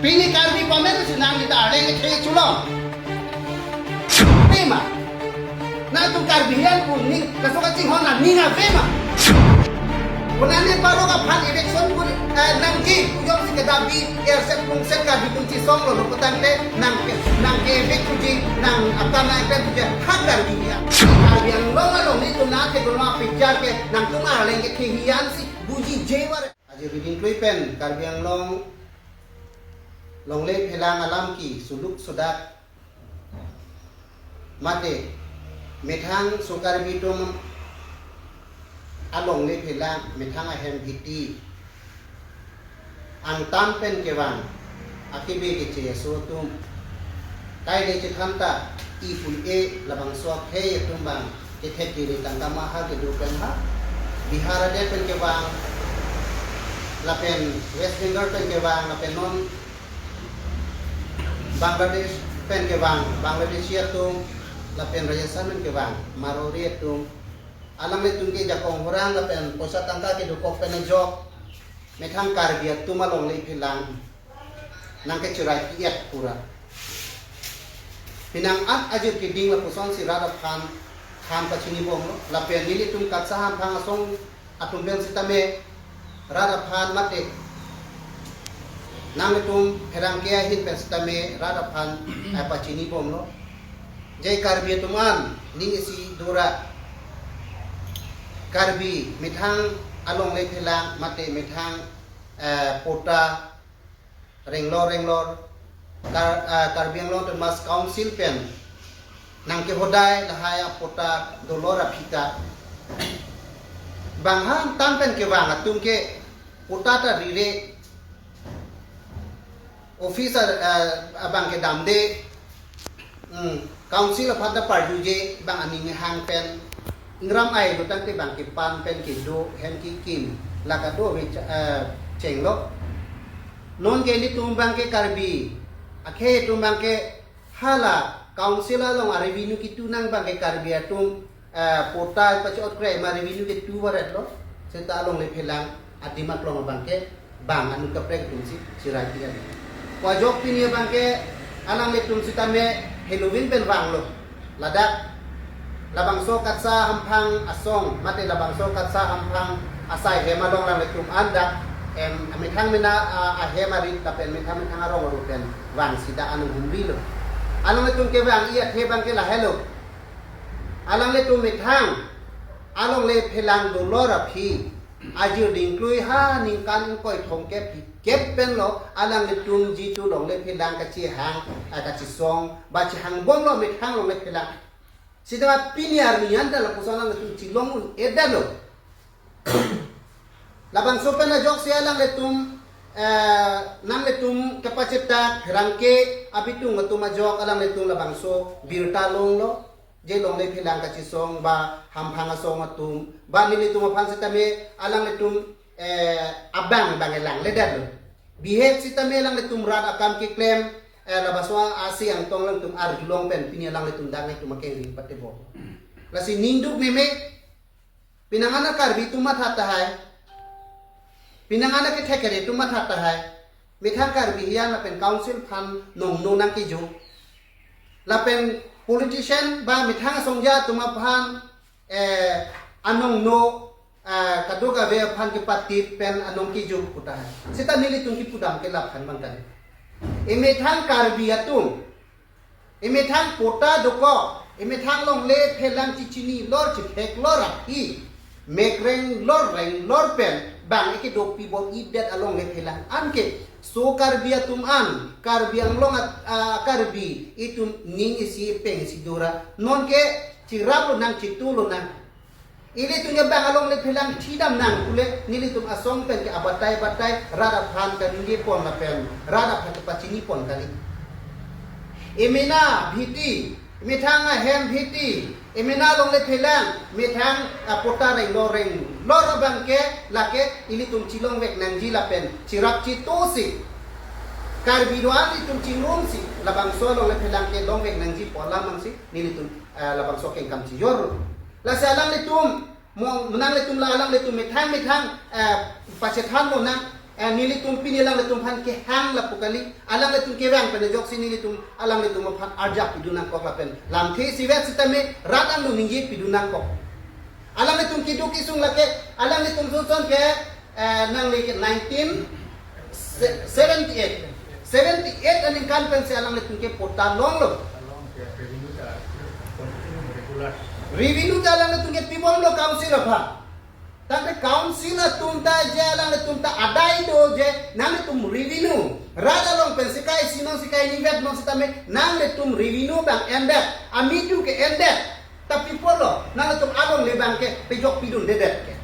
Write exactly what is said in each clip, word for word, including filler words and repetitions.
Pini Karbi pamen si nangli ta arleng kethe chelong. Ave ma? Nangtum Karbi hian pu ning kaso kachinghon aning ave ma? Konane parok aphan eviction pu, eh, nangji pu jongsi kedapi erset pungset Karbi atum chesong lo lo putangte nang ke, nang ke-evict puji, nang akan nang ke puji ha Karbi hian. Karbi Anglong along nelitum nangkethek lo ma picture ke nangtum arleng kethe hian si buji je war. Ajir riding klui pen Karbi Anglong longle phelang alam ki suluk sudak mate methang so Karbi atum alongle phelang methang ahem hiti angtan pen kevang akibe keche aso atum kaile chethan ta i pun e labangso akhei atum bang kethek kiri tangka mahar kedo pen ha Bihar adet pen kevang lapen West Bengal pen kevang lapen non Bangladesh pen kevang Bangladeshi atum lapen Rajasthan pen kevang Marwari atum alanglitum ke jakong horang lapen poisa tangka kedokok pen ajok methang Karbi atum alongle phelang nangkecherai pi-et pura. Pinang at ajir keding lapuson si rat aphan kham pachini bomlo. Lapen nelitum Katsa Hamphang asong atum pen sitame rat aphan mate nangtum pherangke ahin pen sitame rat aphan, eh, pachini bomlo. Je Karbi atum an ning isi dora Karbi methang alongle phelang mate methang, eh, patta renglor renglor Kar-, ah, Karbi Anglong Autonomous Council pen nangkehodai lahai apatta dolor aphi ta bang ha angtan pen kevang atum ke patta ta rire office, ah, ah, abang kedamde, hmm, council aphan ta parjuje bang aning hang pen ingram ai lo tangte bang kepan pen kedo hem kekim la kado ave cha-, eh, chenglo. Non ke nelitum bang ke Karbi akhei atum bang ke hala council along a-revenue ketu nang bang ke Karbi atum, eh, patta pachot kre ma revenue ketu varet lo. Seta alongle phelang adim aklong abang ke bang anut kaprek atum si cherai pi-et. Ko ajok pini abang ke alanglitum sitame helovin pen vanglo. Ladak labangso Katsa Hamphang asong mate labangso Katsa Hamphang asai hem along alanglitum an dak, em, amethang mena, a, ahem arit lapen methang methang arong aru pen vangsi dak anung humri lo. Alanglitum kevang i athe abang ke lahelo. Alanglitum methang alongle phelang dolor aphi ajir dingklui ha ningkan ingkoi thomkep phlikep pen lo alanglitum jitu longle phelang kachehang, ah, kachesong ba chehang bomlo methang longle phelang. Sitama pini arni an ta lapuson alanglitum chelong un-edetlo. Labangso pen ajoksi alanglitum, eh, nanglitum kapachetak pherangke abitung atum ajok alanglitum labangso birta longlo. Je longle phelang kachesong ba hamphang asong atum ba nelitum aphan sitame alanglitum, eh, abang bang elangledetlo. Bihek sitame alanglitum rat akam keklem, eh, labangso asi angtong alanglitum arjulong pen pini alanglitum dak nelitum akeng ring patebo. Lasi ningduk meme pinang ana Karbi atum matha tahai. Pinang ana kethek kere atum matha tahai. Methang Karbi hian lapen council aphan nongno nangkejo. Lapen politician ba methang asongja atum aphan, eh, anongno, eh, kadokave aphan kepatip pen anong kejo pu tahai. Seta nelitum kipudam ke laphan bang kali. Emethang Karbi atum, emethang patta dokok, emethang longle phelang chechini lor chethek lor aphi, mek reng lor reng lor pen bang ekedok pi bor-idet alongle phelang anke so Karbi atum an, Karbi Anglong at-, a, Karbi itum ning isi peng isi dora. Nonke cherap lonang, chetu lonang. Ilitum ke bang alongle phelang thidam nang pule nelitum asong pen ke abatai batai rat aphan kaningje pon lapen rat aphan kepachini pon kali. Emena bhiti, methang ahem bhiti, emena longle phelang, methang, ah, patta reng lor reng lor abang ke lake ilitum chelongvek nangji lapen cherap chetu si Karbi do-an itum chingrumsi labangso longle phelang ke longvek nangji pu alam si nelitum, ah, labangso kengkam chejor. Lasi alanglitum mo nanglitum la alanglitum methang methang, eh, pachethan lonang. Eh, nelitum pini alanglitum aphan kehang lapu kali, alanglitum kevang pen ajoksi nelitum alanglitum aphan arjap pidun nangkok lapen lamthe isivet sitame rat angno ningje pidun nangkok. Alanglitum keduk kesung lake, alanglitum sonson ke, eh, nangli ke nineteen seventy-eight. Seventy-eight aningkan pensi alanglitum ke patta longlo. Revenue ta alanglitum ke pibomlo council aphan. Tangte council atum ta je alanglitum ta adai do je nanglitum revenue. Rat along pen sikai si non sikai nivet non sitame nanglitum revenue abang endet. Amidu ke endet. Ta pi apotlo nanglitum alongle abang ke pejok pidundedet ke.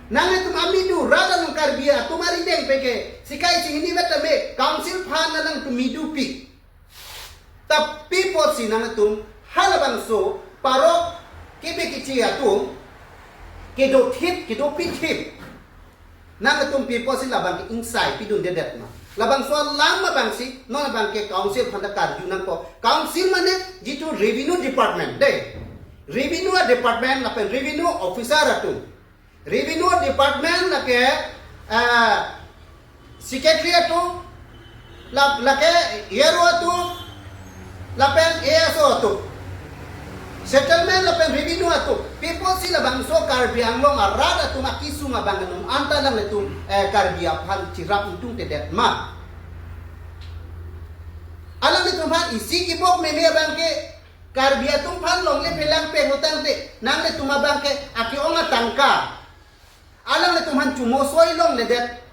Nanglitum amidu rat along Karbi atum arideng pen ke sikai si nivet tame council aphan nanglitum midu pi. Ta pi apotsi nanglitum halabangso parok kebe kechi atum kedothip kedopithip. Nanglitum pi apotsi labang ke ingsai pidundedet ma. Labangso alam abangsi non abang ke council aphan ta karju nangkok. Council mane jitu revenue department de. Revenue department lapen revenue officer atum. Revenue department lake, ah, secretary atum, la-, lake A R O atum, lapen A S O atum. Settlement lapen revenue atum. Pi apotsi labangso Karbi Anglong arat atum akesung abang anum anta alanglitum, eh, Karbi aphan chirap ingtungtedet ma. Alanglitum aphan isi kibok meme abang ke Karbi atum aphan longle phelang peng utang te, nanglitum abang ke ake-ong atangka. Alanglitum aphan chumo soi longledet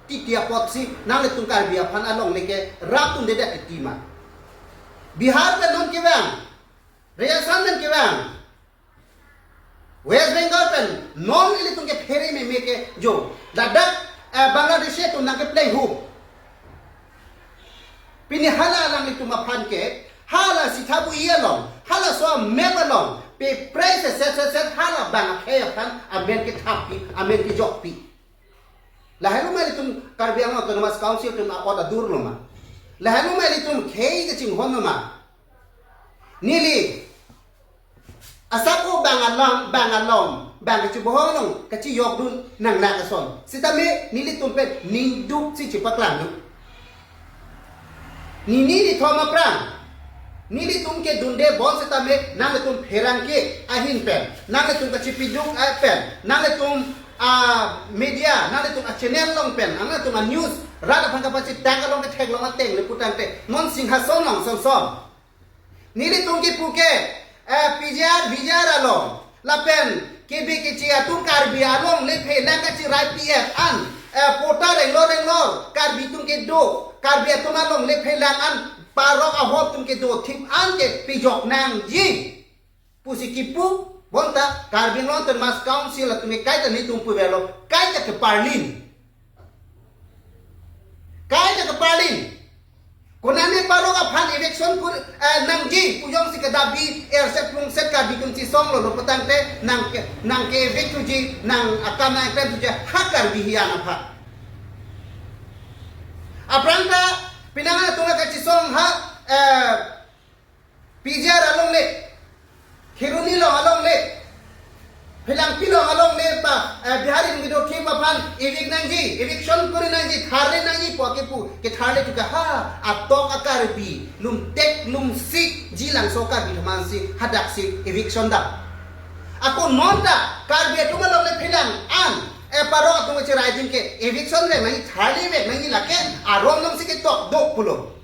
titi apotsi, nanglitum Karbi aphan alongle ke rap tundedet iti ma. Bihar pen non kevang, Rajasthan pen kevang, West Bengal pen non ilitum ke phere meme ke jo. Ladak, eh, Bangladesh atum nangkepleng hu. Pini hala alanglitum aphan ke, hala sithabu iya along, halaso map along, pe price set set set halabang akhei aphan amen kethappi, amen kejokpi. Lahelo ma ilitum Karbi Anglong Autonomous Council atum apot adur lo ma. Lahelo ma ilitum khei kachinghon lo ma. Neli asap o bang along, bang along, bang kachibohong along, kachiyokdun nangnak ason. Sitame nelitum pen ningduk si chipaklangdun. Nini nithom aphrang nelitum kedunde bom sitame nanglitum pherangke ahin pen, nanglitum kachipiduk apen, nanglitum a media, nanglitum a channel along pen, nanglitum a news, rat aphan kapachethang along ketheklong ateng le putangte, non Singhason along sonson nelitum kipu ke, eh, P G R, V G R along, lapen kebe kechi atum Karbi alongle phelang kachiraipi-et an, eh, patta renglor renglor Karbi atum kedo, Karbi atum alongle phelang an, parok ahop atum kedothip an ke pejok nangji pusi kipu, bonta Karbi Anglong Autonomous Council atum ke kaita nelitum pu avelo, kaita keparlin. Kaita keparlin. Konane parok aphan eviction kur, eh, nangji pu jongsi kedabi erset plungset Karbi atum chisong lo, lo putangte nangke, nangke-evict thuji, nang akam nangklem thuji ha Karbi hian aphan. Aphrang ta penang atum kachisong ha, eh, P G R alongle, Kheroni along alongle, Phelangpi along alongle pa, eh, Bihari atum kedothip aphan evict nangji, eviction kuri nangji, tharle nangji pu akipu, ketharle thuke ha, atok a Karbi, lumtek lumsik ji langso Karbi atum ansi, hadaksi eviction dam. Ako non ta Karbi atum alongle phelang an, eh, parok atum kachirai adim ke eviction vek nangji, tharle vek nangji, lake aron alongsi ketok do pulo.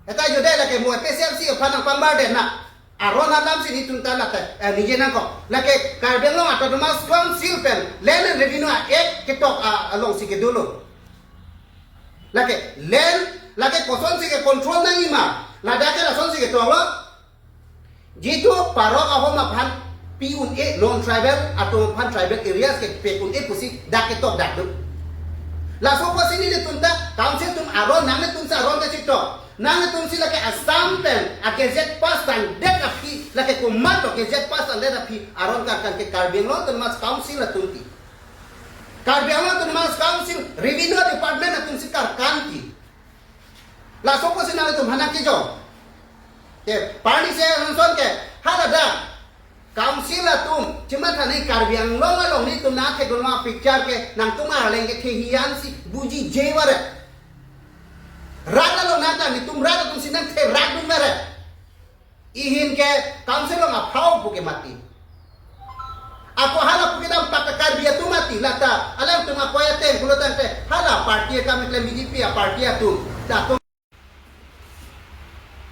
Eta jodai lake mo A P H L C aphan nangpangbar den na. Aron alam si nelitum ta lake, eh, ningje nangkok. Lake Karbi Anglong Autonomous Council pen Land and Revenue Act ketok a, alongsi kedo lo. Lake land, lake kosonsi ke control nangji ma. Ladak ke lasonsi ketok lo. Jitu parok ahom aphan pi un-e, non tribal atum aphan tribal areas ke pe un-e pusi dak ketok dak do. Laso pusi nelitum ta council atum aron, nanglitum si aron ta chitok. Nanglitum si lake Assam pen a gazette pass tangdet aphi, lake komat a gazette pass tangdet aphi aron karkan ke Karbi Anglong Autonomous Council atum ti. Karbi Anglong Autonomous Council Revenue Department atum si karkan ti. Laso pusi nanglitum aphan nangkejok. Ke, parli se hanson ke, haladak. Council atum, chimatha ne Karbi Anglong along netum nangtheklong apicture ke nangtum arleng kethe hiyan si bujije varet. Rat along nangta netum rat atum si nangtherak dun varet. Ihin ke council along aphau pu ke mati. Ako hala pu kedam pak Karbi atum mati, lata alangtum ako ateng pulotangte hala party akam klem B J P a party atum. Datum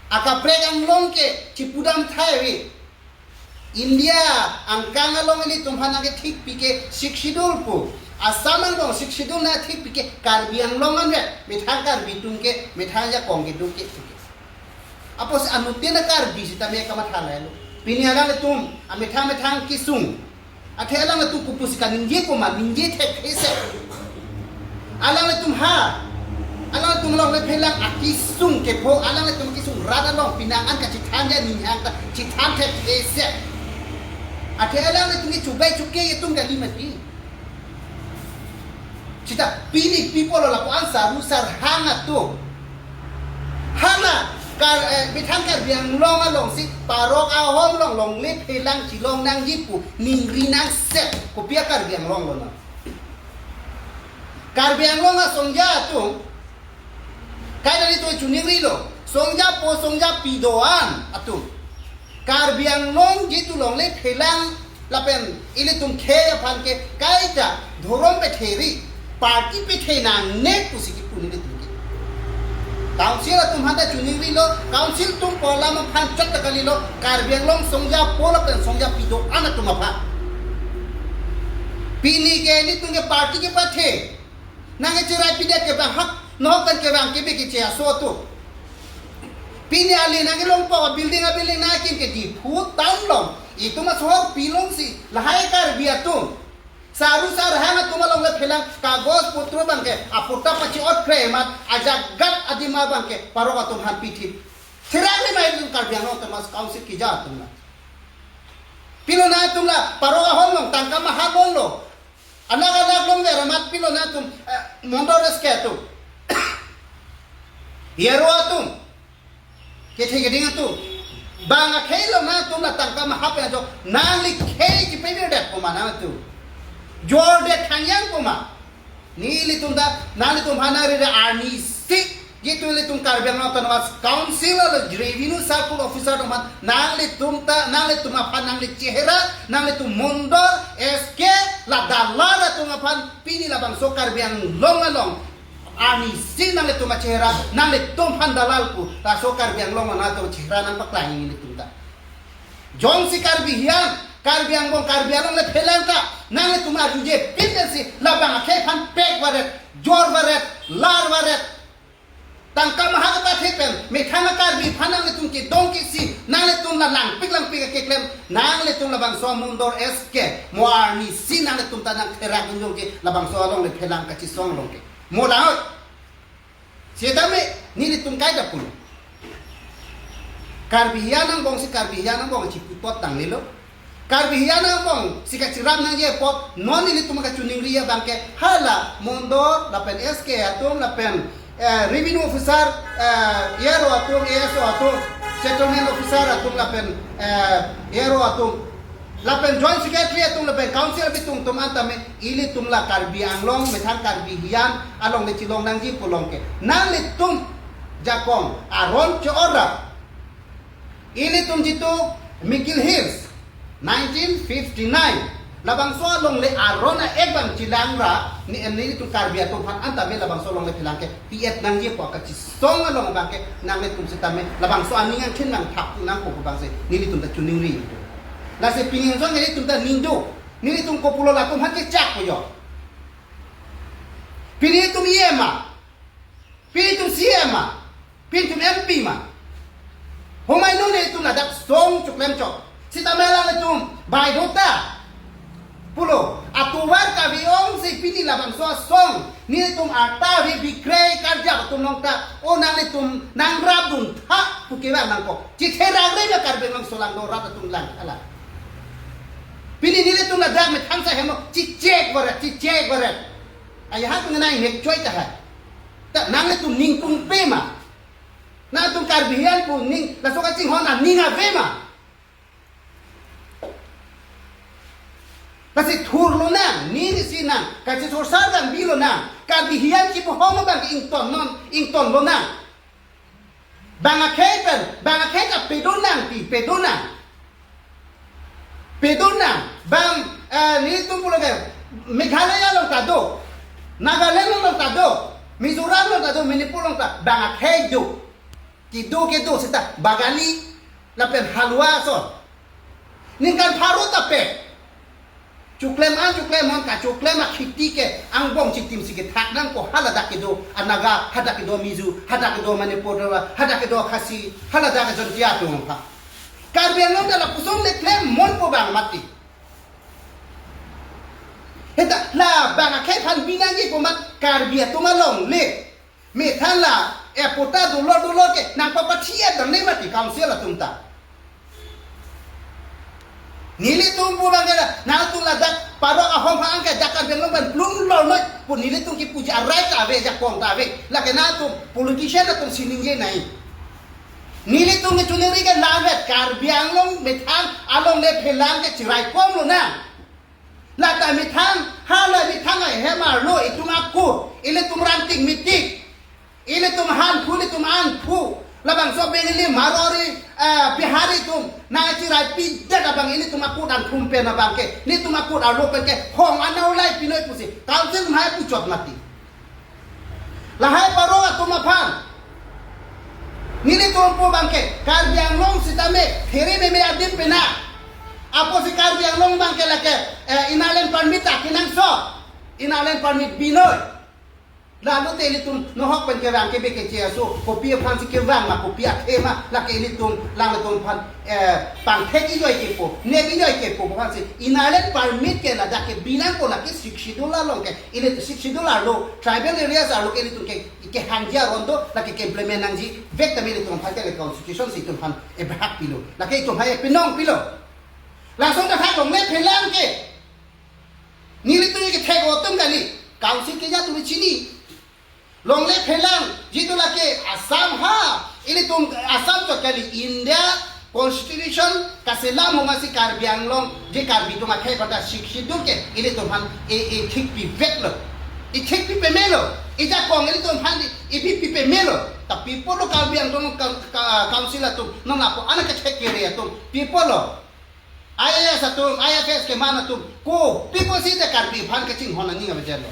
akaprek anglong ke chipudam thai ave. India angkang along ilitum aphan nangkethikpi ke Sixth Schedule pu. Assam angbong Sixth Schedule nangthikpi ke Karbi Anglong anvet. Methang Karbi atum ke, methang jakong kedo ke. Apotsi anuttin a Karbi sitame kamatha lahelo. Pini alanglitum amethang methang kesung. Athe alanglitum kopusi kaningje koma, ningje thek hesek. Alanglitum ha, alanglitum alongle phelang akesung kepho, alanglitum kesung rat along pinang an kachithan ja ninghang ta chithan thek hesek. Athe alanglitum ke chubai chuke atum kali mati. Sita pini people lapu-an Saru Sarhang atum. Hala Kar, eh, methang Karbi Anglong alongsi parok ahom along longle phelang chelong nangji pu ningri nangset, kopi a Karbi Anglong lo na. Karbi Anglong asongja atum, kaita netum chuningrilo, songjapo songjapi do-an atum. Karbi Anglong jitu longle phelang lapen ilitum khei aphan ke kaita dhorom petheri, party pethe nangne pusi kipu nelitum ke. Council atum aphanta chuningrilo, council atum pu alam aphan chot ta kalilo, Karbi Anglong songjapo lapen songjapi do-an atum aphan. Pini ke nelitum ke party kepathe nangkecheraipide kevang hak, nahok pen kevang kebe keche aso atum. Pini ale nangkelongpo building a building nangkin ke Diphu town along. Itum asohor pilongsi lahai Karbi atum, Saru Sarhang atum alongle phelang kagos putro abangke aputa pachi-ot kre amat ajagat adima abangke parok atum aphan pithip. Therak le mai ilitum Karbi Anglong Autonomous Council keja atum la. Pilo nangtum la parok ahom along tangka maha longlo. Anak-anak longver amat pilo nangtum, eh, Mondor S K atum, Yaro atum, kethe keding atum. Bang akhei lo nangtum la tangka maha pen ajo nangli khei chipevirdet koma nangtum. Jordet thangyang koma. Nelitum ta, nanglitum aphan nangri arnisi. Jitu ilitum Karbi Anglong Autonomous Council alo revenue circle officer atum aphan nanglitum ta, nanglitum aphan nangli chehra, nanglitum Mondor S K la dalal atum aphan pini labangso Karbi Anglong along arnisi nanglitum achehra, nanglitum aphan dalal pu, laso Karbi Anglong along atum chehra nangpaklang nelitum ta. Jongsi Karbi hiyan, Karbi angbong, Karbi alongle phelang ta, nanglitum arjuje pinsi labang akhei aphan pek varet, jor varet, lar varet. Tangka maha kepathe pen, methang a Karbi aphan nanglitum kedong kesi, nanglitum la langpik langpik keklem, nanglitum labangso Mondor S K, mo arnisi nanglitum ta nangtherak dunjong ke, labangso alongle phelang kachesong along ke. Mo lang oi. Setame, nelitum kaita pulo. Karbi hiyan angbong si Karbi hiyan angbong chiputot tanglelo. Karbi hiyan angbong si kachirap nangji apot non nelitum kachiningri abangke hala Mondor lapen S K atum lapen, eh, revenue officer, eh, A R O atum, A S O atum, settlement officer atum lapen, eh, A R O atum, lapen joint secretary atum lapen council abitung atum an tame ilitum la Karbi Anglong methang Karbi hiyan alongle chelong nangji pu along ke. Nanglitum jakong aron cho-ora. Ilitum jitu Mikir Hills nineteen fifty-nine. Labangso alongle aron a-ek abang chelang ra, ni, nelitum Karbi atum aphan an tame labangso alongle phelang ke pi-et nangji pu kachesong along abangke nanglitum setame labangso aning angthin nangthap nangpo pu abangsi nelitum ta chiningri. Lasi pini song nelitum ta ning do. Nelitum kopulo latum aphan chechak po jo. Pini itum E M ma? Pini itum C E M ma? Pini itum M P ma? Homai non itum ladak song choklemchok. Sitame alanglitum baidota pulo, atovar kave-ong si pini labangso asong nelitum arta ave bikre karjap atum along ta, o nanglitum nangrap duntha pu kevang nangkok. Chitherak re ya Karbi Anglong aso lang do, rat atum lang ala. Pini nelitum ladak methang sa hemo chichek varet, chichek varet. Aya ha tung nai hek choi ta hai. Ta nanglitum ning tungpe ma? Nangtum Karbi hiyan pu ning, laso kachinghon aning ave ma? Kachethur lonang, neli si nang, kachethur sar abang bi lonang, Karbi hian chipu hong abang ington non, ington lonang. Bang akhei pen, bang akhei ta pedonang ti, pedonang. Pedonang, bang, eh, nelitum pulo ke, Meghalaya along ta do, Nagaland along ta do, Mizoram along ta do, Manipur along ta, bang akhei do. Kedo kedo seta Bagali lapen Halwa ason. Ningkan pharo ta pe. Choklem an choklem an kachoklem akhiti ke angbong chitim si kethak nangpo, haladak kedo aNaga, hadak kedo aMizo, hadak kedo aManipur, hadak kedo aKhasi, haladak aJaintia atum aphan. Karbi Anglong ta lapuson le klem monpo bang mati. Heta la bang akhei aphan bi nangji pu amat Karbi atum alongle. Methang la, eh, patta dolo dolo ke nangpapathi-et damle mati council atum ta. Nelitum pu abang ke la, nangtum ladak parok ahom hang ke dak Karbi Anglong pen plum lor noi pu nelitum kipuji arai ta ave, ajakong ta ave. Lake nangtum politician atum si ningje nai. Nelitum ke chuningri ke lavet, Karbi Anglong methang alongle phelang ke chiraikom lonang. Lata methang, hala methang ahem arlo itum akut, ilitum rangtik mitik, ilitum hanphu, ilitum anphu, labangso Bengali, Marwari, eh, Bihari atum nangchirai pidet abang ilitum akut anphu pen abang ke, ilitum akut arlo pen ke hong anau lai pinoi pusi council mai puchot mati. Lahai parok atum aphan nelitum pu abang ke Karbi Anglong sitame phere meme adim pena. Apotsi Karbi Anglong abang ke lake, eh, Inner Line Permit ta kenangsot. Inner Line Permit binoi. Lalote ilitum nohok pen kevang ke beke che aso, kopi aphansi kevang ma, kopi athe ma, lake ilitum, lang ilitum aphan, eh, pangthek ijoi kepo, nep ijoi kepo aphansi Inner Line Permit ke ladak ke binangpo, lake Sixth Schedule along ke, ili Sixth Schedule arlo, tribal areas arlo ke ilitum ke, kehangji aron do, lake ke-implement nangji, vek tame ilitum aphan ke le constitution si itum aphan ebhak pilo, lake itum aphan epinong pilo. Lason ta thak longle phelang ke. Nelitum kethek atum kali, council keja atum chini. Longle phelang, jitu lake Assam ha, ilitum Assam chot kali, India Constitution kaselam amatsi Karbi Anglong, je Karbi atum akhei pada Sixth Schedule ke, ilitum aphan e, e thik pivet lo. E thik pi peme lo. Ejakong ilitum aphan e pi pi peme lo. Ta pi apotlo Karbi Anglong ka, ka, council atum, non apo anak kethek kere atum, pi apotlo. I A S atum, I F S keman atum, kopi pusi ta Karbi aphan kachinghon aning avedet lo.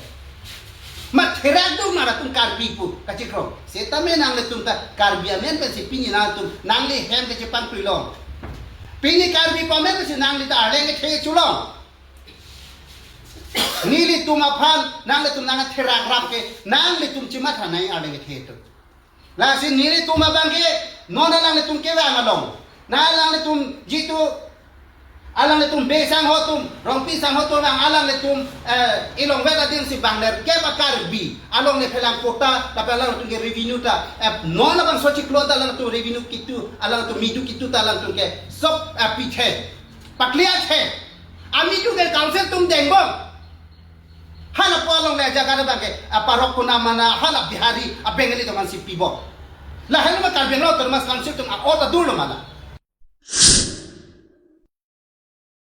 Mat therak do mar atum Karbi pu kachikrong. Setame nanglitum ta Karbi amen pensi pini nangtum, nangli hem kachepangtui long. Pini Karbi pu amen pensi nangli ta arleng kethe chulong. Nelitum aphan, nanglitum nangtherak rap ke, nanglitum chimatha nai arleng kethe atum. Lasi nelitum abang ke, non alanglitum kevang along, na alanglitum jitu, alanglitum Bey sangho atum, Rongpi sangho atum, alang, alanglitum, eh, ilong vet adin si bang ler ke ba Karbi alongle phelang quota, tapi alanglitum ke revenue ta, eh, non abangso chiklo ta alanglitum revenue kitu, alanglitum midu kitu ta alanglitum ke sop, eh, pithe, paklia the. Amidu ke council atum dengbom. Hala pu alongle ajaga abang ke, aparok kuna mana, hala Bihari, aBengali atum aphansi pibom. Lahelo ma Karbi Anglong Autonomous Council atum a-ot adur lo mana.